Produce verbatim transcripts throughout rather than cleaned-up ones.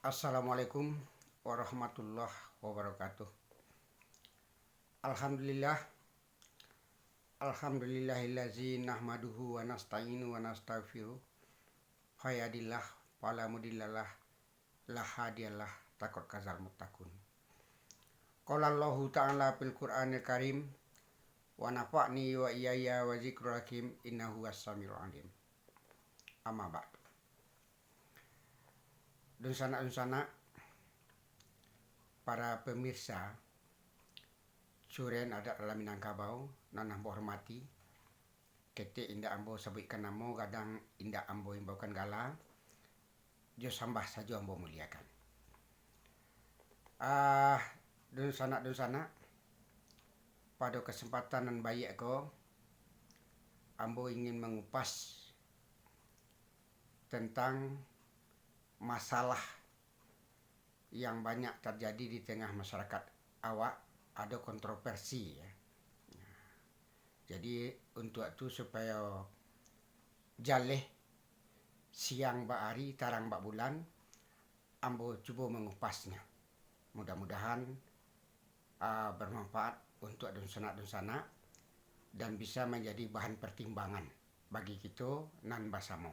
Assalamualaikum warahmatullahi wabarakatuh. Alhamdulillah. Alhamdulillahillazi nahmaduhu wa nasta'inu wa nastaghfiruh. Fayadillah fala mudillalah, la hadiyalah, takot kazal mutakun. Qala Allahu Ta'ala fil Qur'anil Karim, wa nafa'ni wa iyaya wa zikrul hakim, innahu huwas samiul alim. Amma ba'du. Dunsanak-dunsanak, para pemirsa, Curian Adat Alam Minangkabau nan ambo hormati, ketek indak ambo sabuikkan namo, gadang indak ambo imbaukan gala, jo sambah sajo ambo muliakan. Ah, dunsanak-dunsanak, pado kasempatan nan baiak ko, ambo ingin mangupas tentang masalah yang banyak tarjadi di tangah masyarakat awak, ado kontroversi, ya. Jadi, untuak tu, supayo jaleh siang bak ari, tarang bak bulan, ambo cubo mangupasnyo. Mudah-mudahan, ah, bermanfaat untuak dunsanak-dunsanak dan bisa manjadi bahan partimbangan bagi kito nan basamo,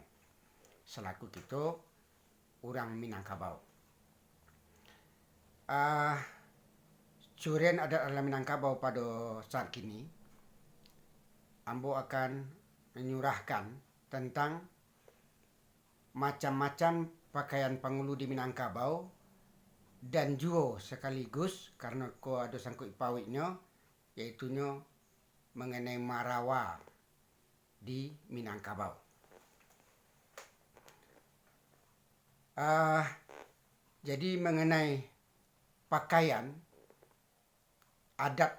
salaku kito urang Minangkabau. Ah, Curian Adat Alam Minangkabau pado saat kini, ambo akan manyurahkan tantang macam-macam pakaian pangulu di Minangkabau, dan juo sakaligus, karano ko ado sangkuik pauiknyo, yaitunyo manganai marawa di Minangkabau. Ah, jadi, manganai pakaian adat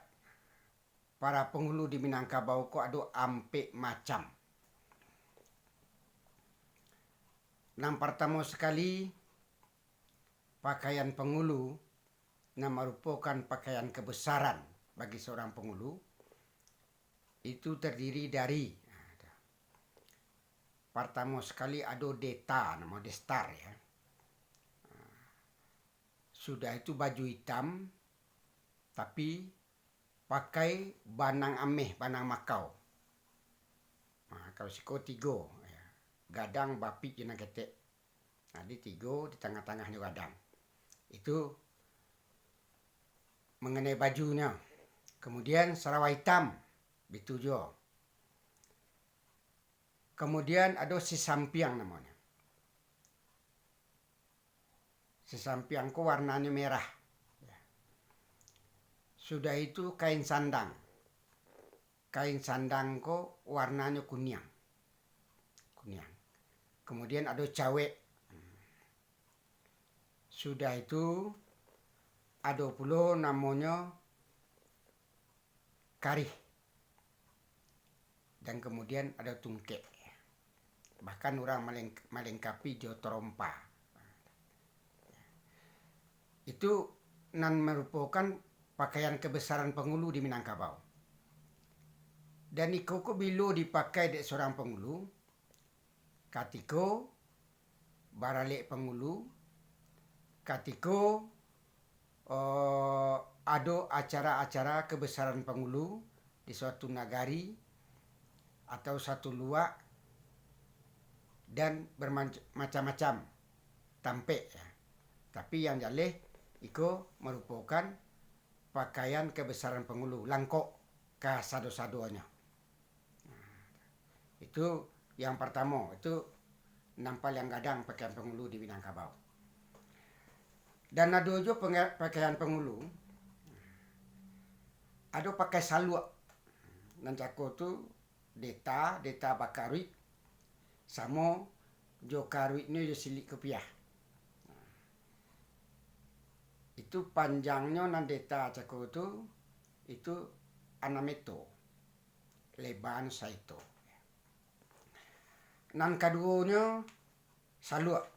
para pangulu di Minangkabau ko ado ampek macam. Nan partamo sakali, pakaian pangulu nan marupokan pakaian kabasaran bagi saurang pangulu, itu tardiri dari, partamo sakali ado deta, namo destar, ya. Sudah itu baju itam, tapi pakai banang ameh, banang makau. Nah, kalau siko tigo, ya. Gadang, bapik, jo nan ketek. Jadi tigo, di tangah-tangahnyo gadang. Itu manganai bajunyo. Kemudian sarawa itam, bitu juo. Kemudian ado sisampiang namonyo. Sisampiang ko warnanyo merah. Sudah itu kain sandang. Kain sandang ko warnanyo kuniang. Kuniang. Kemudian ado cawek. Sudah itu ado pulo namonyo karih. Dan kemudian ado tungkek. Bahkan urang maleng-, malengkapi jo torompa. Itu nan marupokan pakaian kabasaran pangulu di Minangkabau. Dan iko ko bilo dipakai dek surang pangulu, katiko baralek pangulu, katiko, eh, ado acara-acara kabasaran pangulu di suatu nagari atau satu luak, dan bermacam-macam tampek, ya. Tapi yang jaleh, iko marupokan pakaian kabasaran pangulu, langkok kasado-sadonyo. Nah, itu yang partamo, itu nan paliang gadang pakaian pangulu di Minangkabau. Dan ado juo panga-, pakaian pangulu, ado pakai saluak. Nan cako tu deta, deta bakaruik, samo jo karuiknyo jo silik kupiah. Itu panjangnyo nan deta cako tu, itu anam meto, lebanyo saito. Nan kaduonyo, saluak.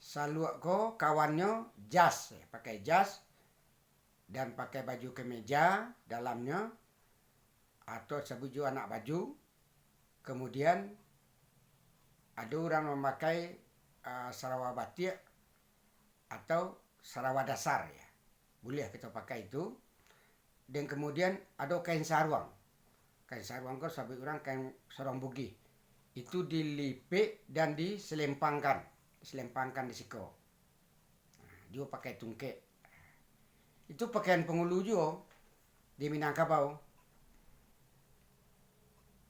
Saluak ko kawannyo jas, pakai jas, dan pakai baju kemeja dalamnyo, atau sabuik juo anak baju. Kemudian, ado urang mamakai ah, sarawa batiak atau sarawa dasar, ya. Buliah kito pakai itu. Dan kemudian ado kain saruang. Kain saruang ko sabuik urang kain saruang bugih. Itu dilipek dan diselempangkan, diselempangkan di siko. Nah, juo pakai tungkek. Itu pakaian pangulu juo di Minangkabau.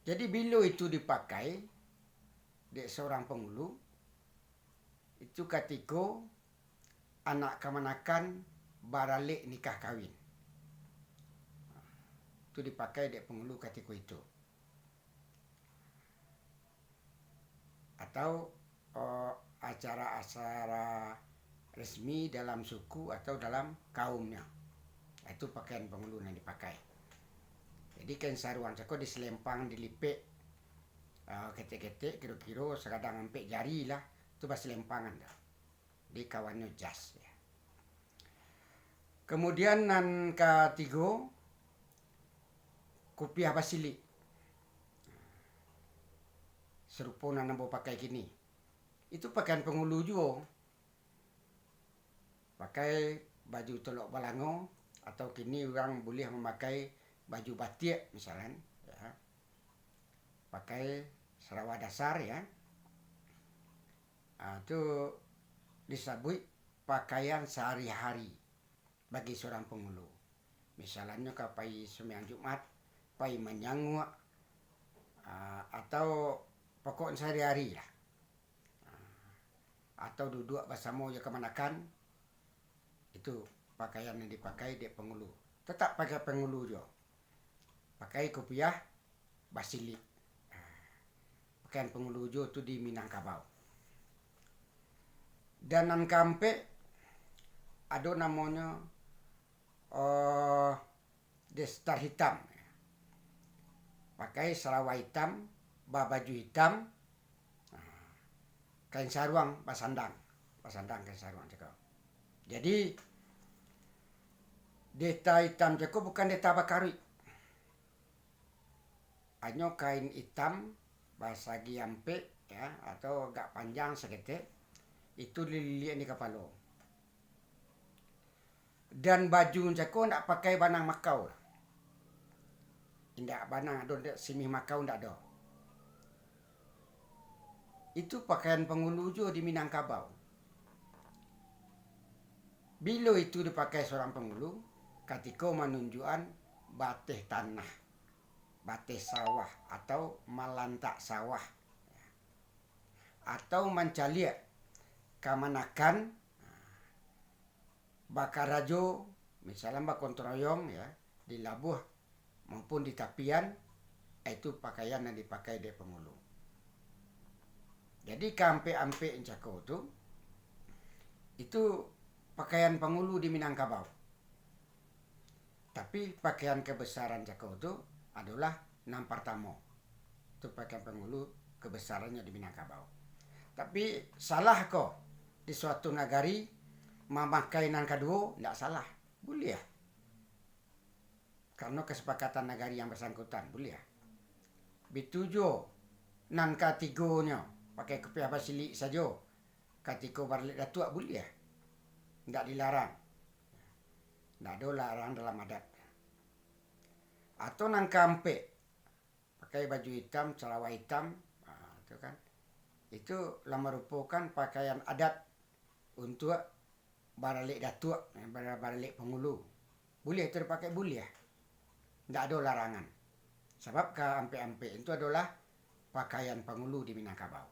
Jadi, bilo itu dipakai dek saurang pangulu, itu katiko anak kamanakan baralek nikah kawin. Itu dipakai dek pangulu katiko itu. Atau, eh, acara-acara resmi dalam suku atau dalam kaumnyo. Itu pakaian pangulu nan dipakai. Jadi, kain saruang cako diselempang, dilipek, eh, ketek-ketek, kiro-kiro sagadang ampek jari lah. Itu baselempangan tu. Di kawannyo jas, ya. Kemudian nan katigo, kupiah basilik. Sarupo nan ambo pakai kini. Itu pakaian pangulu juo. Pakai baju tolok balango, atau kini urang buliah mamakai baju batiak, misalkan, ya. Pakai sarawa dasar, ya. Ah, tu disabuik pakaian sahari-hari bagi surang pangulu. Misalannyo ka pai sumbayang Jumat, pai manyanguak, ah, atau pokok sahari-hari lah. Ah, atau duduak basamo jo kamanakan, itu pakaian yang dipakai dek pangulu. Tatap pakai pangulu juo. Pakai kupiah basilik. Pakaian pangulu juo tu di Minangkabau. Dan nan kaampek, ado namonyo, eh, daster hitam. Pakai sarawa hitam, babaju hitam, kain saruang basandang. Basandang kain saruang cako. Jadi, daster hitam cako bukan daster bakaruik. Hanyo kain itam basagi ampek, ya, atau agak panjang saketek, itu dililiak di kapalo. Dan baju cako ndak pakai banang makau. Indak banang ado, ndak simih makau ndak ado. Itu pakaian pangulu juo di Minangkabau. Bilo itu dipakai surang pangulu, katiko manunjuakan bateh tanah, bateh sawah, atau malantak sawah, atau mancaliak kamanakan bakarajo, misalkan bakontong royong, ya, di labuah maupun di tapian, itu pakaian yang dipakai dek pangulu. Jadi, kaampek-ampek cako tu, itu pakaian pangulu di Minangkabau. Tapi, pakaian kabasaran cako tu adolah nan partamo. Tu pakaian pangulu kabasarannyo di Minangkabau. Tapi, salah ko di suatu nagari mamakai nan kaduo? Ndak salah. Buliah. Karano kasapakatan nagari yang basangkutan, buliah. Bitu juo nan katigonyo, pakai kupiah basilik sajo. Katiko baralek datuak, buliah. Ndak dilarang. Ndak ado larang dalam adat. Atau nan kaampek, pakai baju itam, sarawa itam, ah, tu kan. Itu lah marupokan pakaian adat untuak baralek datuak, eh, bara-, baralek pangulu. Buliah itu dipakai, buliah. Ndak ado larangan. Sabab kaampek-ampek itu adolah pakaian pangulu di Minangkabau.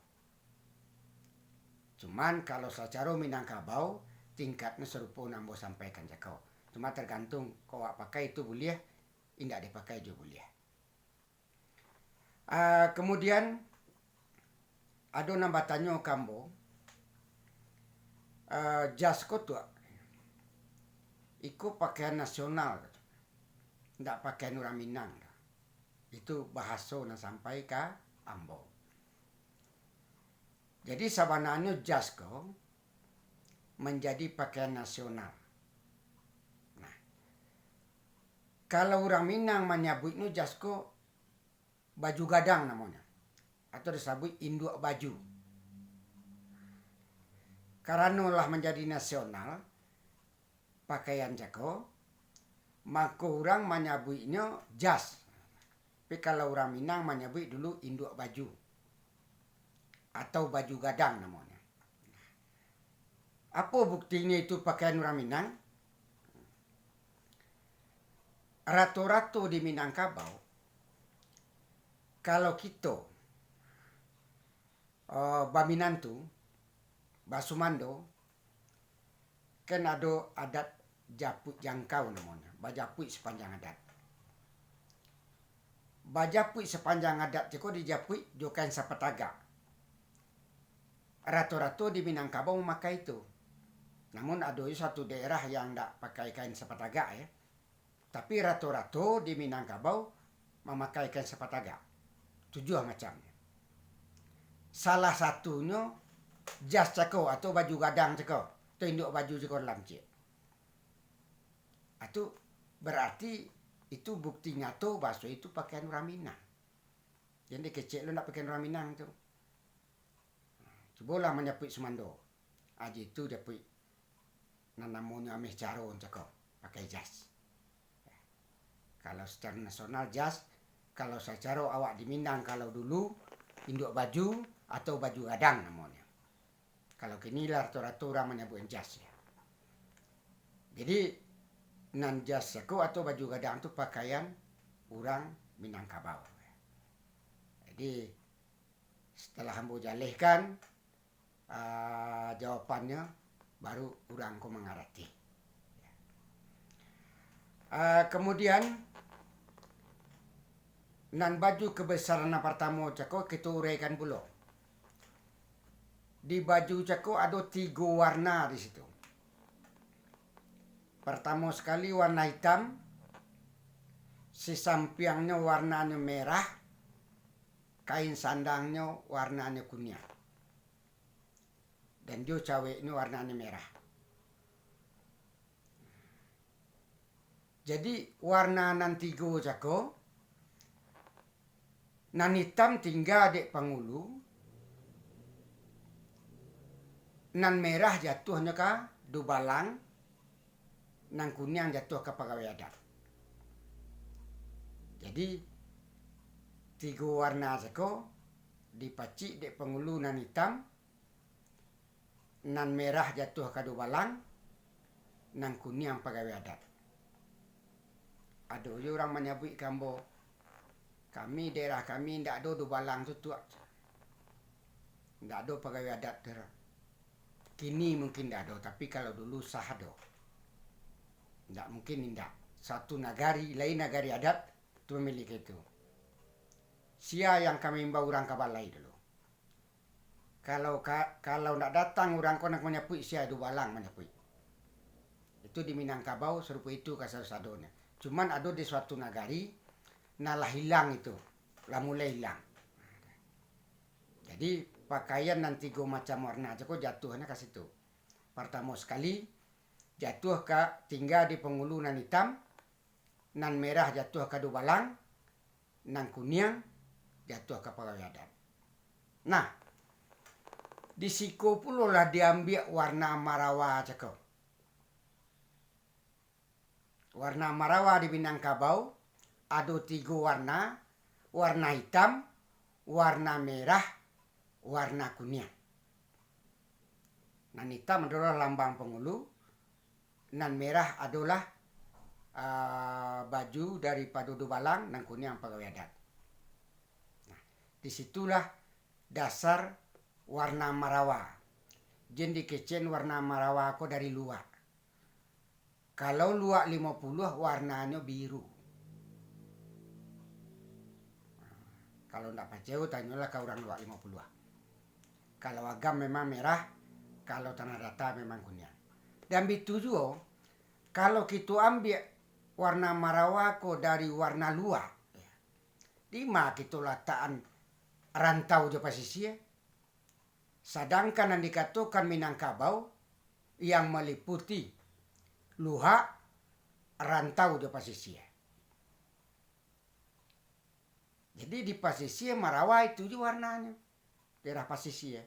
Cuman, kalau sacaro Minangkabau, tingkatnyo sarupo nan ambo sampaikan cako. Cuma targantung, kok awak pakai itu buliah, indak dipakai juo buliah. Ah, kamudian, ado nan batanyo ka ambo, ah, jas ko tu, iko pakaian nasional, ndak pakaian urang Minang. Itu bahaso nan sampai ka ambo. Jadi, sabananyo jas ko manjadi pakaian nasional. Nah, kalau urang Minang manyabuiknyo jas ko baju gadang namonyo, atau disabuik induak baju. karano lah manjadi nasional, pakaian cako, mako urang manyabuiknyo jas. Tapi kalau urang Minang manyabuik dulu induak baju, atau baju gadang namonyo. Apo buktinyo itu pakaian urang Minang? Rato-rato di Minangkabau, kalau kito, eh, baminantu, basumando, kan ado adat japuik jangkau namonyo, bajapuik sapanjang adat. Bajapuik sapanjang adat cako dijapuik jo kain sapatagak. Rato-rato di Minangkabau mamakai itu. Namun ado juo satu daerah yang ndak pakai kain sapatagak, ya. Tapi rato-rato di Minangkabau mamakai kain sapatagak. Tujuah macam. Salah satunyo jas cako atau baju gadang cako, atau induak baju cako dalam ciek. Itu berarti itu bukti nyato bahaso itu pakaian urang Minang. Jan dikecek lo ndak pakaian urang Minang tu. Cubolah manjapuik sumando. Aji tu japuik nan namonyo ameh caro cako, pakai jas. Kalau sacaro nasional jas, kalau sacaro awak di Minang kalau dulu induak baju atau baju gadang namonyo. Kalau kini lah rato-rato urang manyabuik jas, ya. Jadi, nan jas cako atau baju gadang tu pakaian urang Minangkabau. Jadi, setelah ambo jalehkan, ah, jawabannyo, baru urang ko mangarati. Ah, kemudian, nan baju kebesaran nan partamo cako kito uraikan pulo. Di baju cako ado tigo warna di situ. Partamo sakali warna itam, sisampiangnyo warnanyo merah, kain sandangnyo warnanyo kuniang, dan juo caweknyo warnanyo merah. Jadi, warna nan tigo cako, nan itam tingga dek pangulu, nan merah jatuahnyo ka dubalang, nan kuniang jatuah ka pagawai adat. Jadi, tigo warna cako dipacik dek pangulu nan itam, nan merah jatuah ka dubalang, nan kuniang pagawai adat. Ado juo urang manyabuik ka ambo, kami, daerah kami ndak ado dubalang tu, Tuak. Ndak ado pagawai adat tu. Kini mungkin ndak ado, tapi kalau dulu sah ado. Ndak mungkin indak. Satu nagari, lain nagari adat, tu mamiliki itu. Sia yang ka maimbau urang ka balai dulu. Kalau ka, kalau ndak datang urang ko nan manyapuik, sia dubalang manyapuik. Itu di Minangkabau sarupo itu kasado-sadonyo. Cuman ado di suatu nagari, nah lah ilang itu, lah mulai ilang. Jadi, pakaian nan tigo macam warna cako jatuahnyo ka situ. Partamo sakali, jatuah ka tingga di pangulu nan itam, nan merah jatuah ka dubalang, nan kuniang jatuah ka pagawai adat. Nah, di siko pulolah diambiak warna marawa cako. Warna marawa di Minangkabau ado tigo warna, warna itam, warna merah, warna kuniang. Nan itam adolah lambang pangulu, nan merah adolah, ah, baju daripado dubalang, nan kuniang pagawai adat. Nah, di situlah dasar warna marawa. Jan dikecekan warna marawa ko dari luak. Kalau luak limo puluah, warnanyo biru. Kalau ndak pacayo, tanyolah ka urang luak limo puluah. Kalau Agam memang merah, kalau Tanah Datar memang kuniang. Dan bitu juo, kalau kito ambiak warna marawa ko dari warna luak, di ma kito latakan rantau jo pasisia? Sadangkan nan dikatokan Minangkabau yang maliputi luak, rantau jo pasisia. Jadi, di pasisia marawa itu juo warnanyo, daerah pasisia.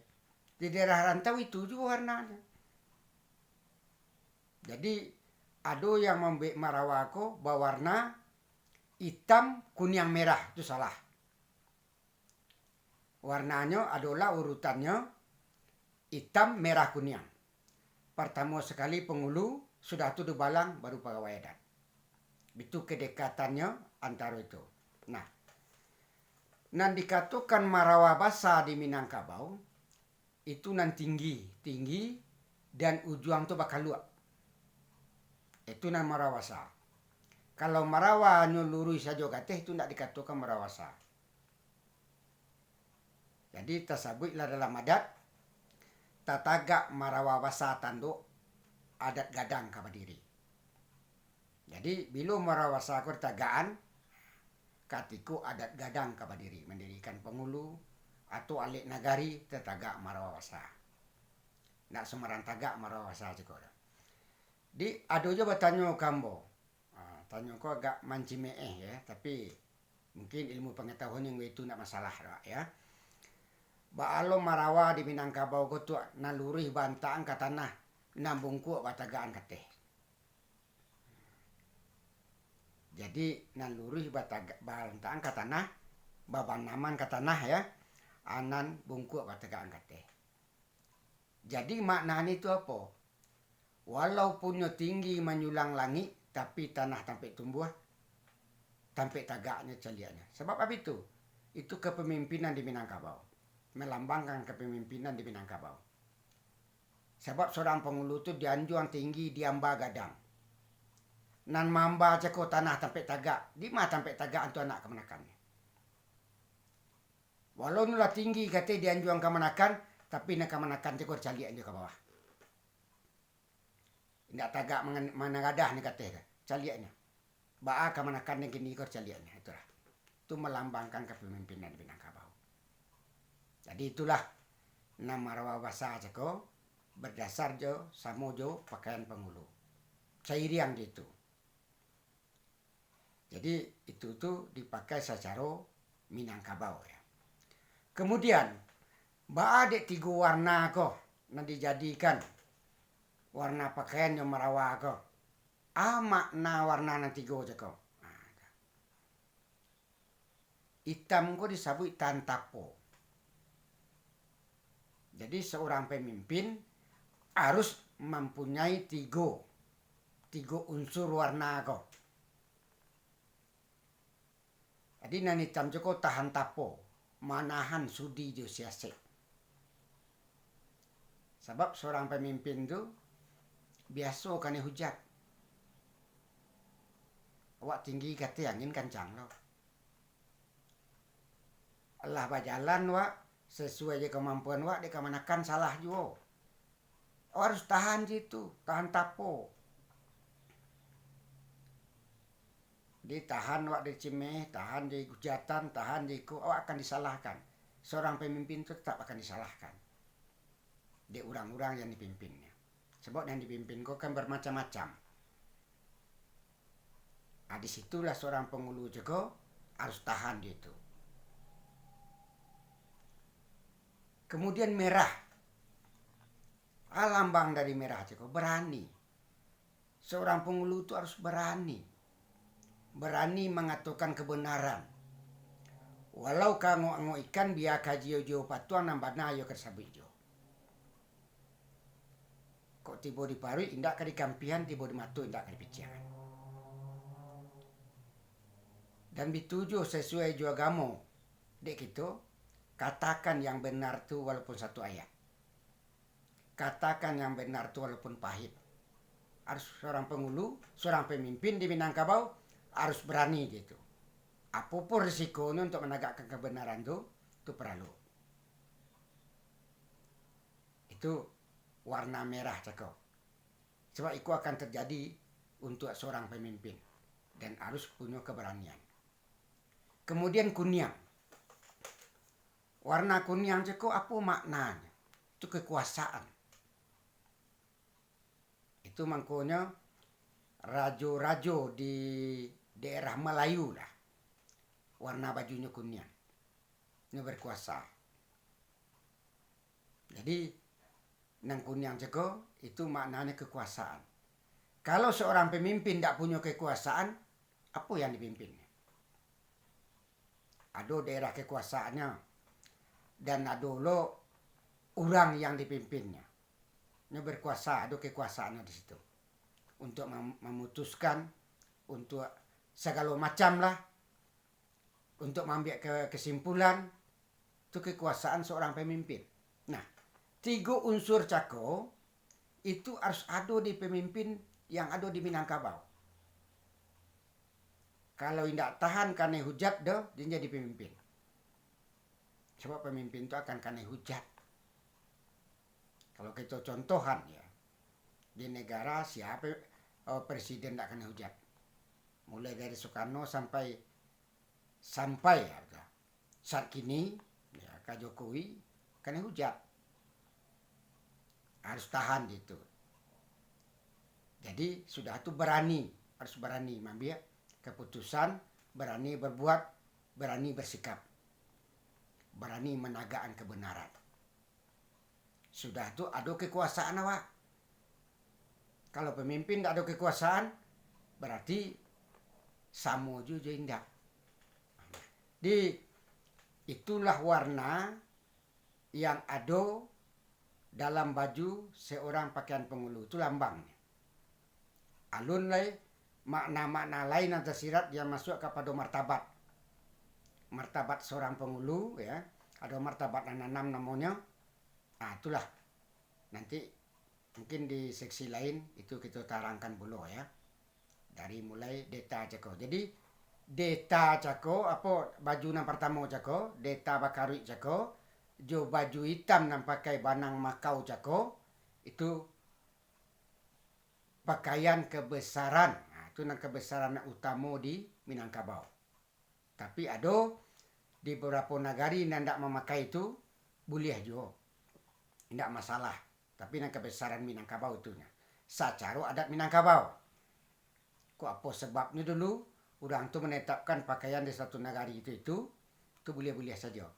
Di daerah rantau itu juo warnanyo. Jadi, ado yang mambuek marawa ko bawarna itam, kuniang, merah, tu salah. Warnanyo adolah urutannyo itam, merah, kuniang. Partamo sakali pangulu, sudah tu dubalang, baru pagawai adat. Itu kedekatannyo antaro itu. Nah, nan dikatokan marawa basa di Minangkabau, itu nan tinggi, tinggi, dan ujuang tu bakaluak. Itu nan marawa basa. Kalau marawanyo luruih sajo kateh, itu ndak dikatokan marawa basa. Jadi, tasabuiklah dalam adat, tatagak marawa basa tanduk, adat gadang ka badiri. Jadi, bilo marawa basa ko ditagakan, katiko adat gadang ka badiri, mandirikan pangulu, atau alek nagari, tatagak marawa basa. Ndak sumbarang tagak marawa basa cako tu. Di, ado juo batanyo ka ambo. Ah, tanyo ko agak mancimeeh, ya, tapi mungkin ilmu pangatahuan yang itu ndak masalah, ya. Baa lo marawa di Minangkabau ko tu nan luruih baantakan ka tanah, nan bungkuak batagakan ka ateh. Jadi, nan luruih bataga-, baantakan ka tanah, babanaman ka tanah, ya, a nan bungkuak batagakan ka ateh. Jadi, maknanyo tu apo? Walaupun nyo tinggi manyulang langik, tapi tanah tampek tumbuah, tampek tagaknyo caliaknyo. Sabab apo itu? Itu kepemimpinan di Minangkabau. Melambangkan kepemimpinan di Minangkabau. Sabab surang pangulu tu dianjuang tinggi, diamba gadang. Nan maamba cako tanah tampek tagak, di ma tampek tagak antu anak kamanakan? Walau nu lah tinggi kateh dianjuang kamanakan, tapi nan kamanakan cako caliak jo ka bawah. Indak tagak mangan-, managadah ni kateh tu, caliaknyo. Baa kamanakan nan kini ko caliaknyo, itulah. Tu malambangkan kapamimpinan di Minangkabau. Jadi itulah nan marawa basa cako, bardasar jo, samo jo pakaian pangulu. Sairiang jo itu. Jadi, itu tu dipakai sacaro Minangkabau, ya. Kemudian, baa dek tigo warna ko nan dijadikan warna pakaian jo marawa ko? A makna warna nan tigo cako? Nah, itam ko disabuik tahan tapo. Jadi, seorang pemimpin harus mampunyai tigo, tigo unsur warna ko. Jadi, nan itam cako tahan tapo, manahan sudi jo siasek. Sabab surang pamimpin tu biaso kanai hujat. Awak tinggi kateh angin kancang lo. Lah bajalan wak, sasuai jo kamampuan wak, dek kamanakan salah juo. Awak harus tahan jo itu, tahan tapo. Ditahan wak dari cimeh, tahan dari hujatan, tahan dari iko, awak akan disalahkan. Seorang pemimpin tu tetap akan disalahkan dek urang-urang yang dipimpinnyo. Sabab yang dipimpin ko kan bermacam-macam. Ah, di situlah seorang pangulu cako harus tahan di itu. Kemudian merah. Ah, lambang dari merah cako barani. Seorang pangulu tu harus barani. Barani mangatokan kebenaran. Walau ka angok-angok ikan, bia ka jiyo-jiyo patuang, nan bana iyo ka disabuik juo. Kok tibo di paruik, indak ka dikampihan, tibo di mato, indak ka dipiciangan. Dan bitujuah sasuai jo agamo, dek kito, katakan yang benar tu walaupun satu ayat. Katakan yang benar tu walaupun pahit. Harus seorang pangulu, seorang pamimpin di Minangkabau harus barani di itu. Apo pun risikonyo untuk managakkan kebenaran tu, tu paralu. Itu warna merah cako. Sabab iko akan terjadi untuk seorang pamimpin dan harus punyo keberanian. Kemudian kuniang. Warna kuniang cako apo maknanyo? Itu kekuasaan. Itu mangkonyo rajo-rajo di daerah Melayu lah, warna bajunyo kuniang. Nyo berkuasa. Jadi, nan kuniang cako itu maknanyo kekuasaan. Kalau seorang pemimpin ndak punyo kekuasaan, apo yang dipimpin? Ado daerah kekuasaannyo, dan ado lo urang yang dipimpinnyo. Nyo berkuasa, ado kekuasaannyo di situ. Untuk mem-, memutuskan, untuk sagalo macam lah, untuk maambiak ke-, kesimpulan, tu kekuasaan seorang pemimpin. Nah, tigo unsur cako itu harus ado di pemimpin yang ado di Minangkabau. Kalau indak tahan kanai hujat doh, jan jadi pemimpin. Sabab pemimpin tu akan kanai hujat. Kalau kito contohan, ya, di negara sia, eh, presiden ndak kanai hujat. Mulai dari Soekarno sampai, sampai, ya, saat kini, ya, ka Jokowi, kanai hujat. Harus tahan di itu. Jadi, sudah tu barani, harus barani maambiak kaputusan, barani berbuat, barani bersikap, barani managakkan kebenaran. Sudah tu ado kekuasaan awak. Kalau pemimpin ndak ado kekuasaan, berarti samo juo jo indak. Di, itulah warna yang ado dalam baju seorang pakaian pangulu, tu lambangnyo. Alun lai makna-makna lain nan tasirat yang masuak kapado martabat. Martabat seorang pangulu, ya, ado martabat nan anam namonyo. Ah, itulah. Nanti mungkin di seksi lain itu kito tarangkan pulo, ya. Dari mulai deta cako. Jadi, deta cako, apo, baju nan partamo cako, deta bakaruik cako, jo baju itam nan pakai banang makau cako, itu pakaian kebesaran. Nah, itu nan kebesaran nan utamo di Minangkabau. Tapi ado di babarapo nagari nan ndak mamakai itu, buliah juo. Indak masalah. Tapi nan kabesaran Minangkabau itu nyo. Sacaro adat Minangkabau. Kok apo sebabnyo dulu urang tu manetapkan pakaian di suatu nagari itu, itu, itu buliah-buliah sajo.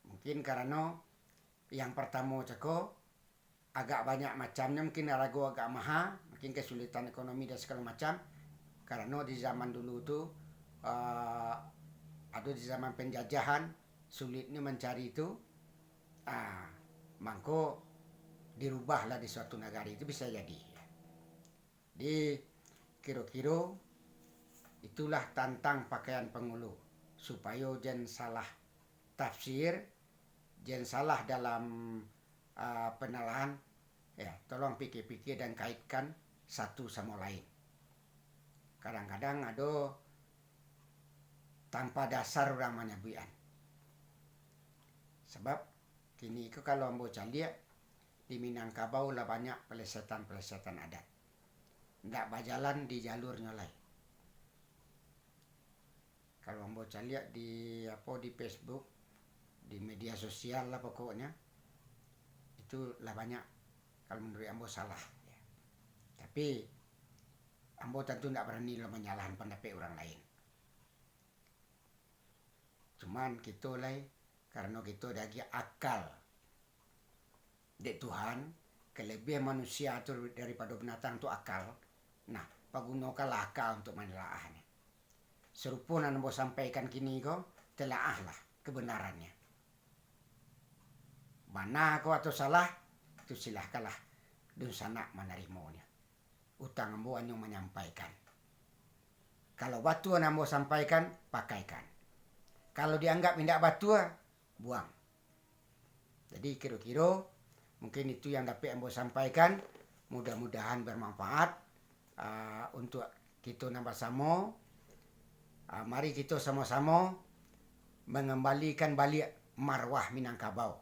Mungkin karano yang partamo cako, agak banyak macamnyo, mungkin harago agak maha, mungkin kesulitan ekonomi dan sagalo macam. Karano di zaman dulu tu, eh, ado di zaman penjajahan, sulitnyo mancari tu, ah, mangko dirubahlah di suatu nagari tu, bisa jadi. Di kiro-kiro itulah tantang pakaian pangulu, supayo jan salah tafsir, jan salah dalam, ah, penalahan, ya, tolong pikir-pikir dan kaitkan satu samo lain. Kadang-kadang ado tanpa dasar urang manyabuikan. Sabab kini ko kalau ambo caliak, di Minangkabau lah banyak pelesetan-pelesetan adat. Ndak bajalan di jalurnyo lai. Kalau ambo caliak di, apo, di Facebook, di media sosial lah pokoknyo, itu lah banyak, kalau menurut ambo, salah. Tapi, ambo tantu ndak barani lo manyalahan pandapek urang lain. Cuman kito lai, karano kito diagiah akal dek Tuhan, kelebihan manusia tu daripado binatang tu akal. Nah, pagunokanlah akal untuk manalaahnyo. Sarupo nan ambo sampaikan kini ko, telaahlah kebenarannyo. Bana ko atau salah, tu silahkanlah dunsanak manarimonyo. Utang ambo hanyo manyampaikan. Kalau batua nan ambo sampaikan, pakaikan. Kalau dianggap indak batua, buang. Jadi, kiro-kiro mungkin itu yang dapek ambo sampaikan. Mudah-mudahan bermanfaat, ah, untuk kito nan basamo. Ah, mari kito samo-samo mangambalikan baliak marwah Minangkabau.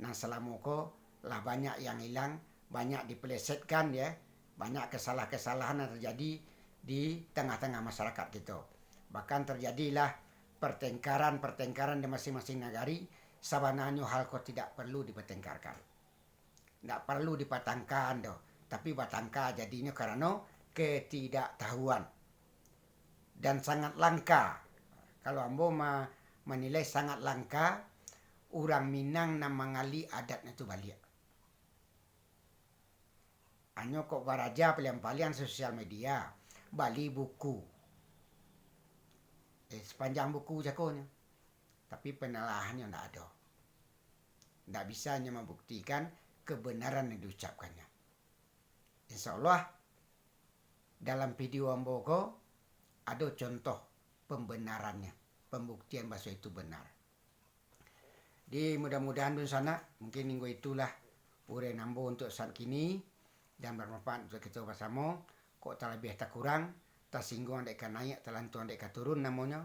Nan salamo ko lah banyak yang ilang, banyak dipelesetkan, ya, banyak kasalah-kasalahan yang terjadi di tangah-tangah masyarakat kito. Bahkan terjadilah pertengkaran-pertengkaran di masing-masing nagari, sabananyo hal ko tidak perlu dipertengkarkan. Ndak perlu dipatangkahan doh, tapi batangka jadinyo karano ketidaktahuan. Dan sangat langka, kalau ambo ma-, manilai sangat langka, urang Minang nan mangali adatnyo tu baliak. Hanyo kok baraja paliang-paliang sosial media, bali buku. Eh, sapanjang buku jakonyo. Tapi penelaahnyo ndak ado. Ndak bisa nyo mambuktikan kebenaran yang diucapkannyo. Insya Allah, dalam video ambo ko ado contoh pembenarannyo, pembuktian baso itu benar. Jadi mudah-mudahan dunsanak, mungkin inggo itulah uraian ambo untuk saat kini, dan bermanfaat untuk kita bersama. Kok talabiah takurang, tasingguang dek ka naiak, talantuang dek ka turun namonyo,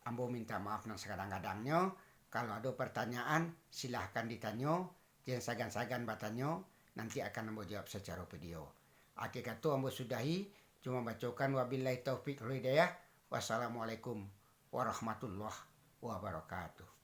ambo minta maaf nan sakadang-kadangnyo. Kalau ado pertanyaan, silahkan ditanyo, jan sagan-sagan batanyo, nanti akan ambo jawab sacaro video. Akhir kato ambo sudahi, cuma bacokan wabillahi taufik wal hidayah. Wassalamualaikum warahmatullahi wabarakatuh.